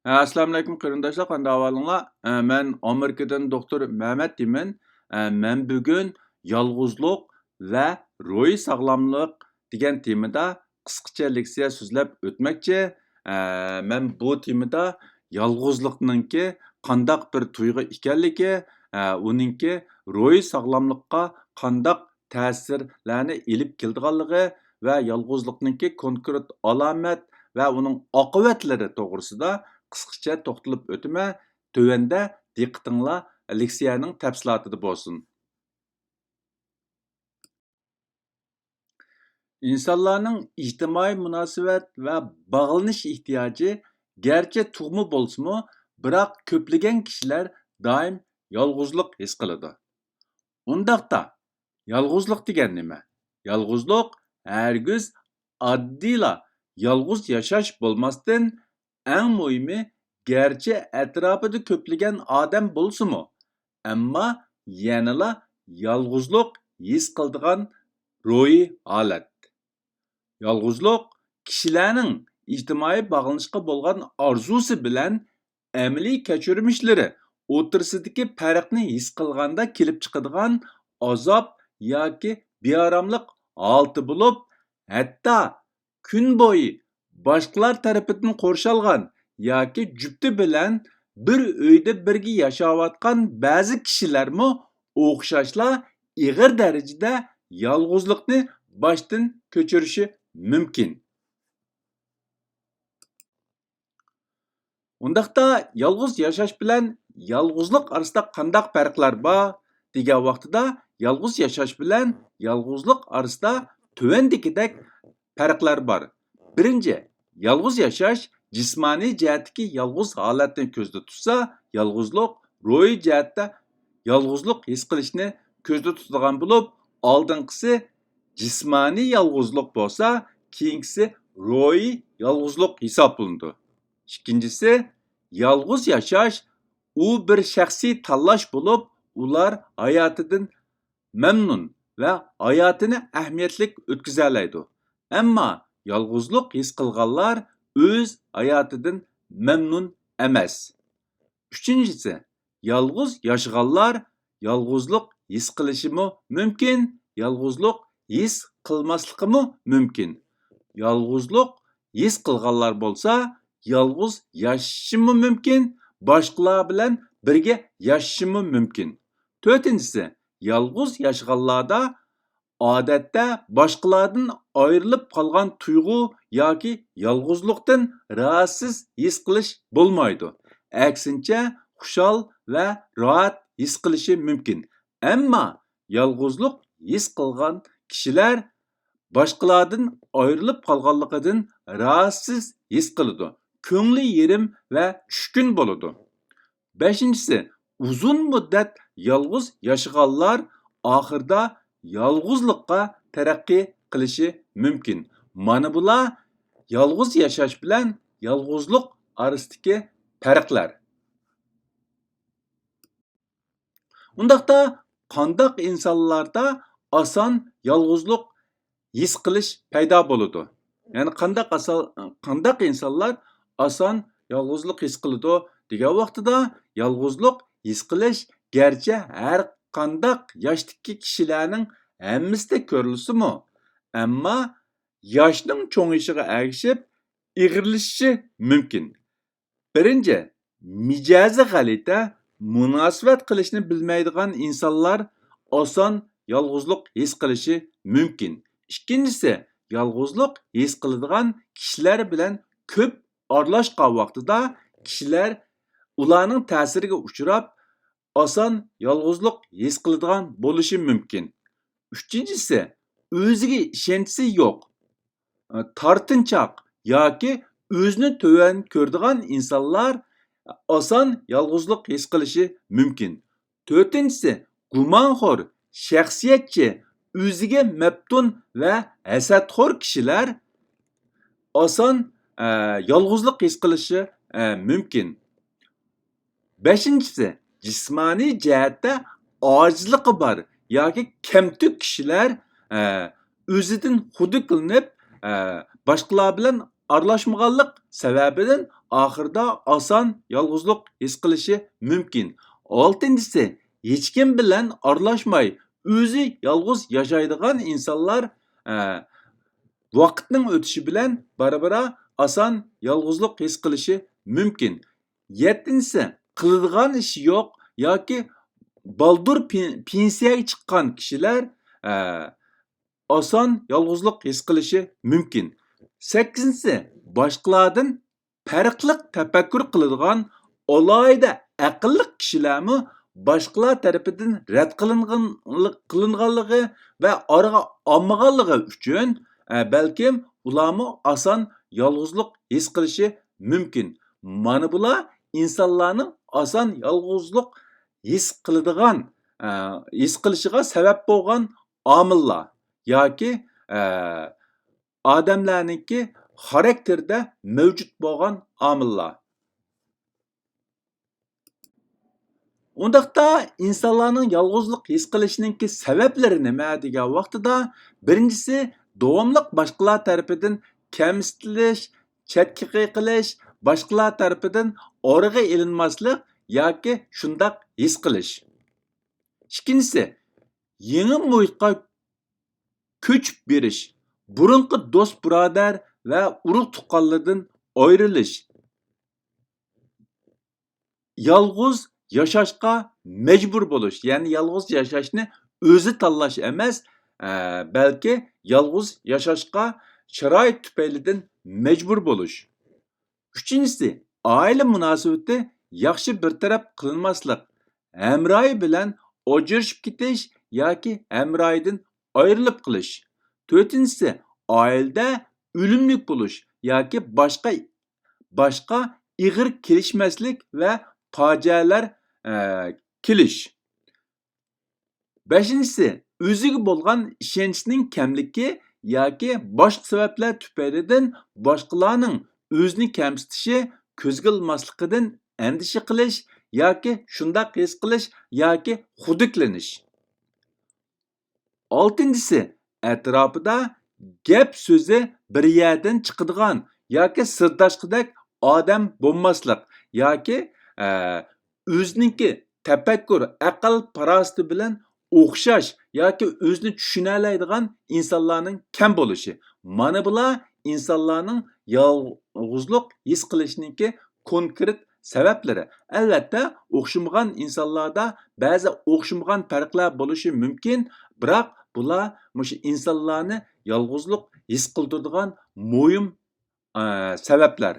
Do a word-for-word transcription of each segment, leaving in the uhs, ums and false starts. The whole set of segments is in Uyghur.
ھە، ئەسسالامۇئەلەيكۇم قېرىنداشلار، قانداق ئەھۋالىڭلار؟ ھە، مەن ئامېرىكىدىن دوختۇر مەمەت دېيمەن. ھە، مەن بۈگۈن يالغۇزلۇق ۋە روھىي ساغلاملىق دېگەن تېمىدا قىسقىچە لېكسىيە سۆزلەپ ئۆتمەكچى. ھە، مەن بۇ تېمىدا يالغۇزلۇقنىڭكى قانداق بىر تۇيغۇ ئىكەنلىكى، ھە، ئۇنىڭكى روھىي ساغلاملىققا قانداق تەسىرلەرنى ئېلىپ كېلىدىغانلىقى ۋە يالغۇزلۇقنىڭكى كونكرېت ئالامەت ۋە ئۇنىڭ ئاقىۋەتلىرى توغرىسىدا قىسقىچە توختىلىپ ئۆتىمەن. تۆۋەندە دىققىتىڭلار لېكسىيەنىڭ تەپسىلاتىدا بولسۇن. ئىنسانلارنىڭ ئىجتىمائىي مۇناسىۋەت ۋە باغلىنىش ئېھتىياجى گەرچە تۇغما بولسىمۇ، بىراق كۆپلىگەن كىشىلەر دائىم يالغۇزلۇق ھېس قىلىدۇ. ئۇنداقتا، يالغۇزلۇق دېگەن نېمە؟ يالغۇزلۇق ھەرگىز ئاددىيلا يالغۇز ياشاش بولماستىن، ئەڭ مۇھىمى، گەرچە ئەتراپىدا كۆپلىگەن ئادەم بولسىمۇ، ئەمما يەنىلا يالغۇزلۇق ھېس قىلىدىغان روھىي ھالەت. يالغۇزلۇق كىشىلەرنىڭ ئىجتىمائىي باغلىنىشقا بولغان ئارزۇسى بىلەن ئەمەلىي كەچۈرمىشلىرى ئوتتۇرىسىدىكى پەرقنى ھېس قىلغاندا كېلىپ چىقىدىغان ئازاب ياكى بىئاراملىق ھالىتى بولۇپ، ھەتتا كۈن بويى باشقىلار تەرىپىدىن قورشالغان ياكى جۈپتى بىلەن بىر ئۆيدە بىرگە ياشاۋاتقان بەزى كىشىلەرمۇ ئوخشاشلا ئېغىر دەرىجىدە يالغۇزلۇقنى باشتىن كۆچۈرۈشى مۇمكىن. ئۇنداقتا يالغۇز ياشاش بىلەن يالغۇزلۇق ئارىسىدا قانداق پەرقلەر بار دېگەن ۋاقتىدا، يالغۇز ياشاش بىلەن يالغۇزلۇق ئارىسىدا تۆۋەندىكىدەك پەرقلەر بار. بىرىنچى، يالغۇز ياشاش جىسمانىي جەھەتتىكى يالغۇز ھالەتنى كۆزدە تۇتسا، يالغۇزلۇق روھىي جەھەتتە يالغۇزلۇق ھېس قىلىشنى كۆزدە تۇتىدىغان بولۇپ، ئالدىنقىسى جىسمانىي يالغۇزلۇق بولسا، كېيىنكىسى روھىي يالغۇزلۇق ھېسابلىنىدۇ. ئىككىنچىسى، يالغۇز ياشاش، ئۇ بىر شەخسىي تاللاش بولۇپ، ئۇلار ھاياتىدىن مەمنۇن ۋە ھاياتىنى ئەھمىيەتلىك ئۆتكۈزەلەيدۇ. ئەمما يالغۇزلۇق ھېس قىلغانلار ئۆز ھاياتىدىن مەمنۇن ئەمەس. ئۈچىنچىسى، يالغۇز ياشىغانلار يالغۇزلۇق ھېس قىلىشىمۇ مۇمكىن، يالغۇزلۇق ھېس قىلماسلىقىمۇ مۇمكىن. يالغۇزلۇق ھېس قىلغانلار بولسا، يالغۇز ياشىشىمۇ مۇمكىن، باشقىلار بىلەن بىرگە ياشىشىمۇ مۇمكىن. تۆتىنچىسى، يالغۇز ياشىغانلاردا ئادەتتە باشقىلاردىن ئايرىلىپ قالغان تۇيغۇ ياكى يالغۇزلۇقتىن راھەتسىز ھېس قىلىش بولمايدۇ. ئەكسىنچە، خۇشال ۋە راھەت ھېس قىلىشى مۇمكىن. ئەمما يالغۇزلۇق ھېس قىلغان كىشىلەر باشقىلاردىن ئايرىلىپ قالغانلىقىدىن راھەتسىز ھېس قىلىدۇ، كۆڭلى يېرىم ۋە چۈشكۈن بولىدۇ. بەشىنچىسى، ئۇزۇن مۇددەت يالغۇز ياشىغانلار ئاخىرىدا يالغۇزلۇققا تەرەققىي قىلىشى مۇمكىن. مانا بۇلار يالغۇز ياشاش بىلەن يالغۇزلۇق ئارىسىدىكى پەرقلەر. ئۇنداقتا قانداق ئىنسانلاردا ئاسان يالغۇزلۇق ھېس قىلىش پەيدا بولىدۇ؟ يەنى قانداق ئاسان، قانداق ئىنسانلار ئاسان يالغۇزلۇق ھېس قىلىدۇ دېگەن ۋاقتىدا، يالغۇزلۇق ھېس قىلىش گەرچە ھەر قانداق ياشتىكى كىشىلەرنىڭ ھەممىسىدە كۆرۈلسىمۇ، ئەمما ياشنىڭ چوڭىيىشىغا ئەگىشىپ ئېغىرلىشىشى مۇمكىن. بىرىنچى، مىجەزى غەلىتە، مۇناسىۋەت قىلىشنى بىلمەيدىغان ئىنسانلار ئاسان يالغۇزلۇق ھېس قىلىشى مۇمكىن. ئىككىنچىسى، يالغۇزلۇق ھېس قىلىدىغان كىشىلەر بىلەن كۆپ ئارىلاشقان ۋاقتىدا كىشىلەر ئۇلارنىڭ تەسىرىگە ئۇچراپ، ئاسان يالغۇزلۇق ھېس قىلىدىغان بولۇشى مۇمكىن. ئۈچىنچىسى، ئۆزىگە ئىشەنچىسى يوق، تارتىنچاق ياكى ئۆزىنى تۆۋەن كۆرىدىغان ئىنسانلار ئاسان يالغۇزلۇق ھېس قىلىشى مۇمكىن. تۆتىنچىسى، گۇمانخور، شەخسىيەتچى، ئۆزىگە مەپتۇن ۋە ھەسەتخور كىشىلەر ئاسان، ئە، يالغۇزلۇق ھېس قىلىشى، ئە، مۇمكىن. بەشىنچىسى، جىسمانىي جەھەتتە ئاجىزلىقى بار ياكى كەمتۈك كىشىلەر، ئە، ئۆزىدىن خۇدىكلىنىپ، ئە، باشقىلار بىلەن ئارىلاشمىغانلىق سەۋەبىدىن ئاخىرىدا ئاسان يالغۇزلۇق ھېس قىلىشى مۇمكىن. ئالتىنچىسى، ھېچكىم بىلەن ئارىلاشماي، ئۆزى يالغۇز ياشايدىغان ئىنسانلار، ئە، ۋاقىتنىڭ ئۆتۈشى بىلەن بارا-بارا ئاسان يالغۇزلۇق ھېس قىلىشى مۇمكىن. يەتتىنچىسى، قىلىدىغان ئىشى يوق ياكى بالدۇر پې-، پېنسىيەگە چىققان كىشىلەر، ئە، ئاسان يالغۇزلۇق ھېس قىلىشى مۇمكىن. سەككىزىنچىسى، باشقىلاردىن پەرقلىق تەپەككۇر قىلىدىغان ئالاھىدە ئەقىللىق كىشىلەرمۇ باشقىلار تەرىپىدىن رەت قىلىنغان-، قىلىنغانلىقى ۋە ئارىغا ئالمىغانلىقى ئۈچۈن، ئە، بەلكىم ئۇلارمۇ ئاسان يالغۇزلۇق ھېس قىلىشى مۇمكىن. مانا بۇلار ئىنسانلارنىڭ ئاسان يالغۇزلۇق ھېس قىلىدىغان، ئە، ھېس قىلىشىغا سەۋەب بولغان ئامىللار ياكى، ئە، ئادەملەرنىڭكى خاراكتېرىدە مەۋجۇت بولغان ئامىللار. ئۇنداقتا ئىنسانلارنىڭ يالغۇزلۇق ھېس قىلىشىنىڭكى سەۋەبلىرى نېمە دېگەن ۋاقتىدا، بىرىنچىسى، داۋاملىق باشقىلار تەرىپىدىن كەمسىتىلىش، چەتكە قېقىلىش، باشقىلار تەرىپىدىن ئارىغا ئېلىنماسلىق ياكى شۇنداق ھېس قىلىش. ئىككىنچىسى، يېڭى مۇھىتقا كۆچۈپ بېرىش، بۇرۇنقى دوست-بۇرادەر ۋە ئۇرۇق-تۇغقانلىرىدىن ئايرىلىش، يالغۇز ياشاشقا مەجبۇر بولۇش، يەنى يالغۇز ياشاشنى ئۆزى تاللاش ئەمەس، ئە، بەلكى يالغۇز ياشاشقا شارائىت تۈپەيلىدىن مەجبۇر بولۇش. ئۈچىنچىسى، ئائىلە مۇناسىۋىتى ياخشى بىر تەرەپ قىلىنماسلىق، ھەمراھى بىلەن ئاجرىشىپ كېتىش ياكى ھەمراھىدىن ئايرىلىپ قېلىش. تۆتىنچىسى، ئائىلىدە ئۆلۈملۈك بولۇش ياكى باشقا، باشقا ئېغىر كېلىشمەسلىك ۋە پاجىئەلەر، ئە، كېلىش. بەشىنچىسى، ئۆزىگە بولغان ئىشەنچنىڭ كەملىكى ياكى باشقا سەۋەبلەر تۈپەيلىدىن باشقىلارنىڭ ئۆزىنى كەمسىتىشى، كۆزگە ئىلماسلىقىدىن ئەندىشە قىلىش ياكى شۇنداق ھېس قىلىش ياكى خۇدۈكلىنىش. ئالتىنچىسى، ئەتراپىدا گەپ سۆزى بىر يەردىن چىقىدىغان ياكى سىرداشقىدەك ئادەم بولماسلىق ياكى، ئە، ئۆزىنىڭكى تەپەككۇر، ئەقىل، پاراسىتى بىلەن ئوخشاش ياكى ئۆزىنى چۈشىنەلەيدىغان ئىنسانلارنىڭ كەم بولۇشى. مانا بۇلار ئىنسانلارنىڭ يالغۇزلۇق ھېس قىلىشىنىڭكى كونكرېت سەۋەبلىرى. ئەلۋەتتە، ئوخشىمىغان ئىنسانلاردا بەزى ئوخشىمىغان پەرقلەر بولۇشى مۇمكىن، بىراق بۇلار مۇشۇ ئىنسانلارنى يالغۇزلۇق ھېس قىلدۇرىدىغان مۇھىم، ئە، سەۋەبلەر.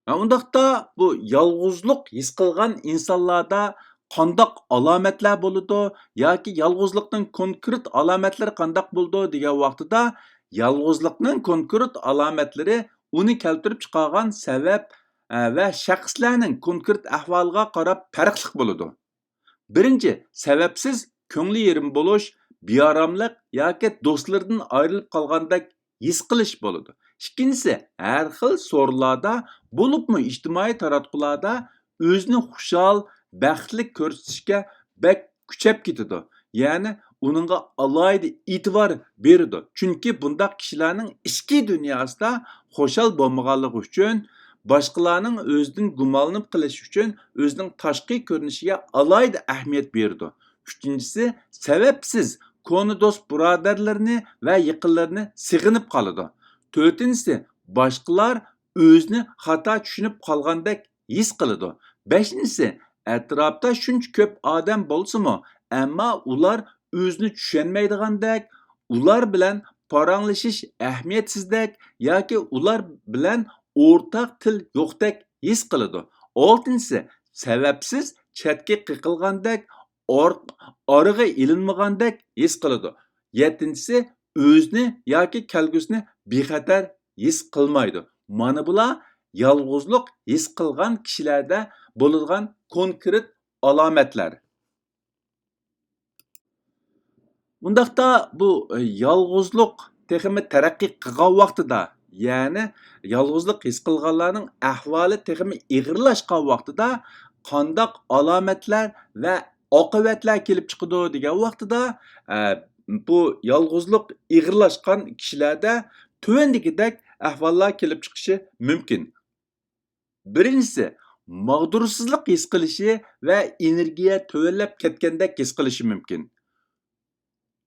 ھە، ئۇنداقتا بۇ يالغۇزلۇق ھېس قىلغان ئىنسانلاردا قانداق ئالامەتلەر بولىدۇ ياكى يالغۇزلۇقنىڭ كونكرېت ئالامەتلىرى قانداق بولىدۇ دېگەن ۋاقتىدا، يالغۇزلۇقنىڭ كونكرېت ئالامەتلىرى ئۇنى كەلتۈرۈپ چىقارغان سەۋەب، ئە، ۋە شەخسلەرنىڭ كونكرېت ئەھۋالىغا قاراپ پەرقلىق بولىدۇ. بىرىنچى، سەۋەبسىز كۆڭلى يېرىم بولۇش، بىئاراملىق ياكى دوستلىرىدىن ئايرىلىپ قالغاندەك ھېس قىلىش بولىدۇ. ئىككىنچىسى، ھەر خىل سورۇنلاردا، بولۇپمۇ ئىجتىمائىي تاراتقۇلاردا ئۆزىنى خۇشال، بەختلىك كۆرسىتىشكە بەك كۈچەپ كېتىدۇ. يەنى ئۇنىڭغا ئالاھىدە ئېتىبار بېرىدۇ. چۈنكى بۇنداق كىشىلەرنىڭ ئىچكى دۇنياسىدا خۇشال بولمىغانلىقى ئۈچۈن، باشقىلارنىڭ ئۆزىدىن گۇمانلىنىپ قېلىشى ئۈچۈن ئۆزىنىڭ تاشقى كۆرۈنۈشىگە ئالاھىدە ئەھمىيەت بېرىدۇ. ئۈچىنچىسى، سەۋەبسىز كونا دوست بۇرادەرلىرىنى ۋە يېقىنلىرىنى سېغىنىپ قالىدۇ. تۆتىنچىسى، باشقىلار ئۆزىنى خاتا چۈشىنىپ قالغاندەك ھېس قىلىدۇ. بەشىنچىسى، ئەتراپتا شۇنچە كۆپ ئادەم بولسىمۇ، ئەمما ئۇلار ئۆزىنى چۈشەنمەيدىغاندەك، ئۇلار بىلەن پاراڭلىشىش ئەھمىيەتسىزدەك ياكى ئۇلار بىلەن ئورتاق تىل يوقتەك ھېس قىلىدۇ. ئالتىنچىسى، سەۋەبسىز چەتكە قېقىلغاندەك، ئار-، ئارىغا ئېلىنمىغاندەك ھېس قىلىدۇ. يەتتىنچىسى، ئۆزىنى ياكى كەلگۈسىنى بىخەتەر ھېس قىلمايدۇ. مانا بۇلار يالغۇزلۇق ھېس قىلغان كىشىلەردە بولىدىغان كونكرېت ئالامەتلەر. ئۇنداقتا بۇ، ئە، يالغۇزلۇق تېخىمۇ تەرەققىي قىلغان ۋاقتىدا، يەنى يالغۇزلۇق ھېس قىلغانلارنىڭ ئەھۋالى تېخىمۇ ئېغىرلاشقان ۋاقتىدا قانداق ئالامەتلەر ۋە ئاقىۋەتلەر كېلىپ چىقىدۇ دېگەن ۋاقتىدا، ئە، بۇ يالغۇزلۇق ئېغىرلاشقان كىشىلەردە تۆۋەندىكىدەك ئەھۋاللار كېلىپ چىقىشى مۇمكىن. بىرىنچىسى، ماغدۇرسىزلىق ھېس قىلىشى ۋە ئېنېرگىيە تۆۋەنلەپ كەتكەندەك ھېس قىلىشى مۇمكىن.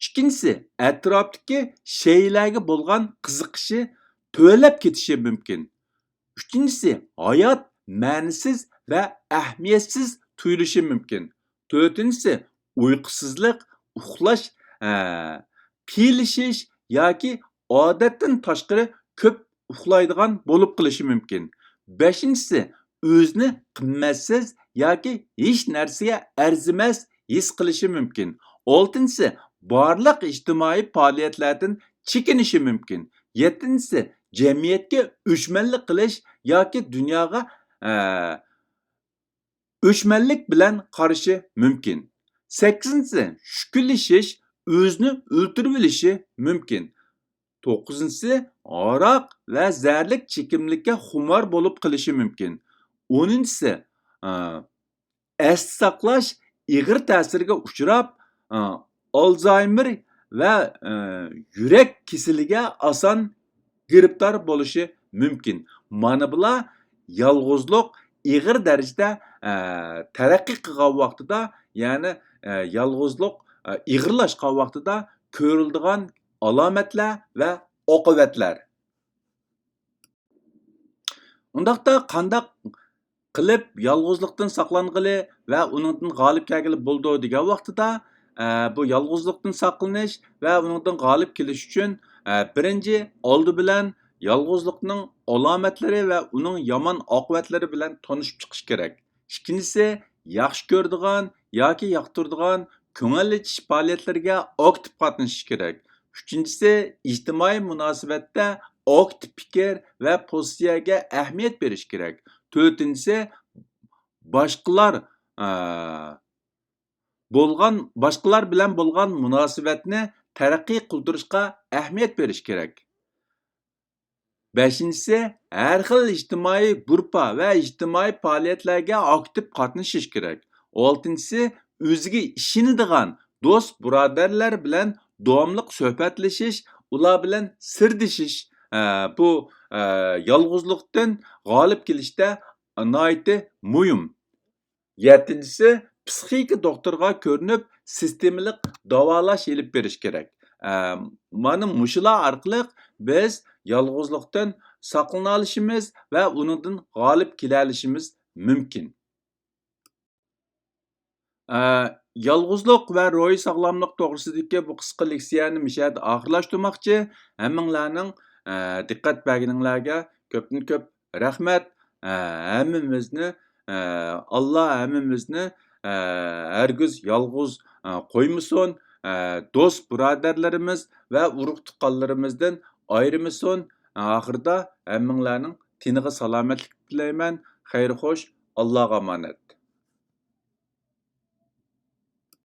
ئىككىنچىسى، ئەتراپتىكى شەيئىلەرگە بولغان قىزىقىشى تۆۋەنلەپ كېتىشى مۇمكىن. ئۈچىنچىسى، ھايات مەنىسىز ۋە ئەھمىيەتسىز تۇيۇلۇشى مۇمكىن. تۆتىنچىسى، ئۇيقۇسىزلىق، ئۇخلاش، ئە، قىيىنلىشىش ياكى ئادەتتىن تاشقىرى كۆپ ئۇخلايدىغان بولۇپ قېلىشى مۇمكىن. بەشىنچىسى، ئۆزىنى قىممەتسىز ياكى ھېچ نەرسىگە ئەرزىمەس ھېس قىلىشى مۇمكىن. ئالتىنچىسى، بارلىق ئىجتىمائىي پائالىيەتلەردىن چېكىنىشى مۇمكىن. يەتتىنچىسى، جەمئىيەتكە ئۆچمەنلىك قىلىش ياكى دۇنياغا، ئە، ئۆچمەنلىك بىلەن قارىشى مۇمكىن. سەككىزىنچىسى، شۈكۈنلىشىش، ئۆزىنى ئۆلتۈرۈۋېلىشى مۇمكىن. توققۇزىنچىسى، ھاراق ۋە زەھەرلىك چېكىملىككە خۇمار بولۇپ قېلىشى مۇمكىن. ئونىنچىسى، ئە، ئەستە ساقلاش ئېغىر تەسىرگە ئۇچراپ، ئە، ئالزايمېر ۋە، ئە، يۈرەك كېسىلىگە ئاسان گىرىپتار بولۇشى مۇمكىن. مانا بۇلار يالغۇزلۇق ئېغىر دەرىجىدە، ئە، تەرەققىي قىلغان ۋاقتىدا، يەنى، ئە، يالغۇزلۇق، ئە، ئېغىرلاشقان ۋاقتىدا كۆرۈلىدىغان ئالامەتلەر ۋە ئاقىۋەتلەر. ئۇنداقتا قانداق قىلىپ يالغۇزلۇقتىن ساقلانغىلى ۋە ئۇنىڭدىن غالىب كەلگىلى بولىدۇ دېگەن ۋاقتىدا، ئە، بۇ يالغۇزلۇقتىن ساقلىنىش ۋە ئۇنىڭدىن غالىب كېلىش ئۈچۈن، ئە، بىرىنچى، ئالدى بىلەن يالغۇزلۇقنىڭ ئالامەتلىرى ۋە ئۇنىڭ يامان ئاقىۋەتلىرى بىلەن تونۇشۇپ چىقىش كېرەك. ئىككىنچىسى، ياخشى كۆرىدىغان ياكى ياقتۇرىدىغان كۆڭۈل ئېچىش پائالىيەتلىرىگە ئاكتىپ قاتنىشىش كېرەك. ئۈچىنچىسى، ئىجتىمائىي مۇناسىۋەتتە ئاكتىپ پىكىر ۋە پوزىتسىيەگە ئەھمىيەت بېرىش كېرەك. تۆتىنچىسى، باشقىلار، ئە، بولغان، باشقىلار بىلەن بولغان مۇناسىۋەتنى تەرەققىي قىلدۇرۇشقا ئەھمىيەت بېرىش كېرەك. بەشىنچىسى، ھەر خىل ئىجتىمائىي گۇرۇپپا ۋە ئىجتىمائىي پائالىيەتلەرگە ئاكتىپ قاتنىشىش كېرەك. ئالتىنچىسى، ئۆزىگە ئىشىنىدىغان دوست-بۇرادەرلەر بىلەن داۋاملىق سۆھبەتلىشىش، ئۇلار بىلەن سىردىشىش، ئە، بۇ، ئە، يالغۇزلۇقتىن غالىب كېلىشتە ناھايىتى مۇھىم. يەتتىنچىسى، پسىخىكا دوختۇرغا كۆرۈنۈپ، سىستېمىلىق داۋالاش ئېلىپ بېرىش كېرەك. ئە، مانا مۇشۇلار ئارقىلىق بىز يالغۇزلۇقتىن ساقلىنالىشىمىز ۋە ئۇنىڭدىن غالىب كېلەلىشىمىز مۇمكىن. ئە، يالغۇزلۇق ۋە روھىي ساغلاملىق توغرىسىدىكى بۇ قىسقا لېكسىيەنى مۇشۇ يەردە ئاخىرلاشتۇرماقچى. ھەممىڭلارنىڭ، ئە، دىققەت بەرگىنىڭلارگە كۆپتىن كۆپ رەھمەت. ئە، ھەممىمىزنى، ئە، ئاللا ھەممىمىزنى، ئە، ھەرگىز يالغۇز، ئە، قويمىسۇن. ئە، دوست بۇرادەرلىرىمىز ۋە ئۇرۇق تۇغقانلىرىمىزدىن ئايرىمىسۇن. ئاخىرىدا ھەممىڭلارنىڭ تېنىغا سالامەتلىك تىلەيمەن. خەير خوش، ئاللاغا ئامانەت.